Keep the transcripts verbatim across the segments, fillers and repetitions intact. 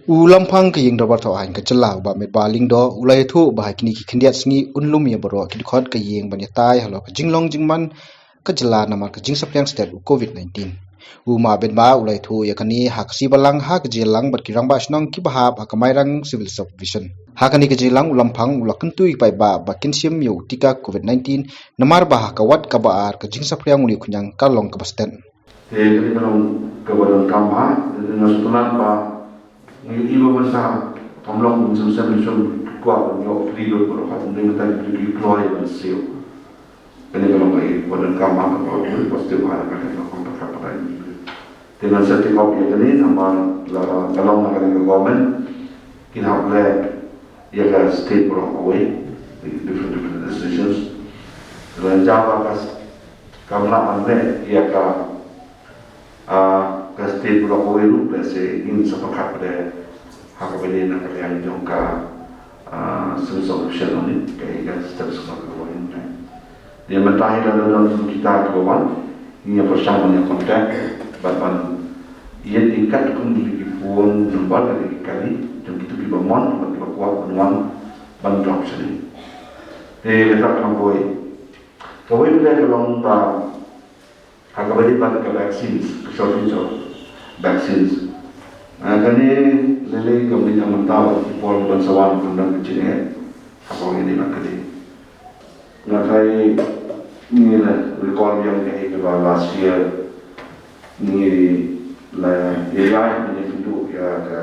U Lamphang ka ïing dorbar thaw aiñ ka jylla, u Bah Metbah Lyngdoh, u la ïathuh ba ha kine ki khyndiat sngi un lum ïa baroh ki dkhot ka ïing ban ïatai halor ka jinglong jingman ka jylla namar ka jingsaphriang stet u COVID nineteen. U Bah Metbah u la ïathuh ïa kane ha ka sngi ba la long ha ka jingïalang bad ki rangbah shnong kiba hap ha ka Mairang Civil Subdivision. Ha kane ka jingïalang u Lamphang u la kyntu ïa ki paidbah ba kin shim ïa u tika COVID nineteen namar ba ha ka wat kaba ar ka jingsaphriang u ne u khñiang ka long kaba stet. Te kane ka long kaba donkam ha, te nga sngewtynnat ba ngi ïohi ba mynta kam long kum shem shem shem kwah ban ïoh free dot ba hap ym dei mynta ki kloi ban siew. Kane ka long kaei kaba donkam ha, kaba positive ha, kane ka long kaba donkam ha. Te ngan sa tip ïa kane namar la ka long na kane ka government kin hap leh ïa ka state baroh kawei, different different decisions. Te la jia ba ka kam lah ban leh ïa ka, ah, ka state baroh kawei ruh, lehse ngin sa pyrkhat pat ha kaba ïadei na ka liang jong ka, ah, Civil Subdivision ne kaei ka step shuwa kaba ngin leh. Te mynta hi la don kita kiba wan, ngin ïa pyrshang ban ïa contact bad ban ïa ïeng katkum ki phone number lane ki kali jong kito kiba mon bad kiba kwah ban wan ban drop shane. Te kata ka long kawei. Kawei pat ka long ba ha kaba ïadei bad ka vaccines, ka shortage of vaccines. Ah, kane lei lei kam dei tang mynta, wat ki por ban sa wan ban don ka jingeh ha kaba ïadei bad kane. Nga tharai ngi la recall biang kaei kaba last year ngi la ïa ïa ngi kynduh ïa ka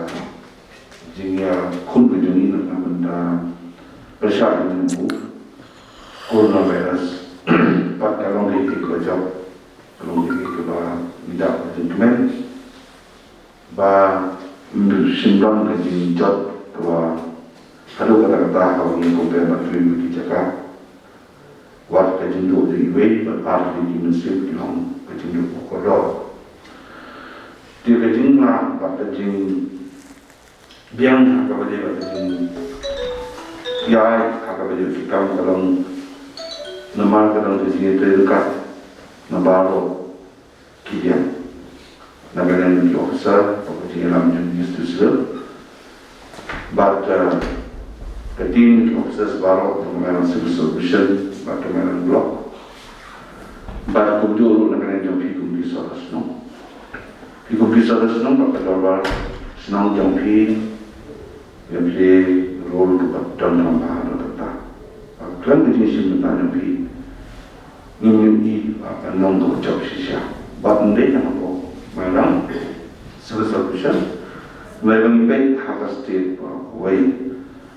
jingïakhun ka jong ngi na ka bynta pyrshah ïa u coronavirus. Bad ka long kaei kaba jop, ka long kaei kaba ngi da ka jingkmen ba ym shym don ka jingjot kaba haduh katta katta haba ngi compare bad kiwei ki jaka. Wat ka jingduh jong iwei bad ar ki mynsiem ki long ka jingduh kordor. Te ka jinglah bad ka jingbiang ha kaba ïadei bad ka jingïaid ha kaba ïadei bad ki kam ka long namar ka long ka jingïatrei ryngkat na baroh ki liang, na ka liang ki officer, bad ka jingïalam jong ki civil, bad, eh, ka team ki officers baroh jong ka Mairang Civil Subdivision bad ka Mairang Block, bad kumjuh ruh na ka liang jong phi kum ki sordar shnong. Phi kum ki sordar shnong bad ka dorbar shnong jong phi, ïa phi role kaba donkam bha ha kata. Khlem ka jingshim bynta jong phi, ngim ïohi ba ka long kaba jop shisha. Bad ym dei tang hapoh Mairang Civil Subdivision, hynrei ba ngi peit ha ka state baroh kawei.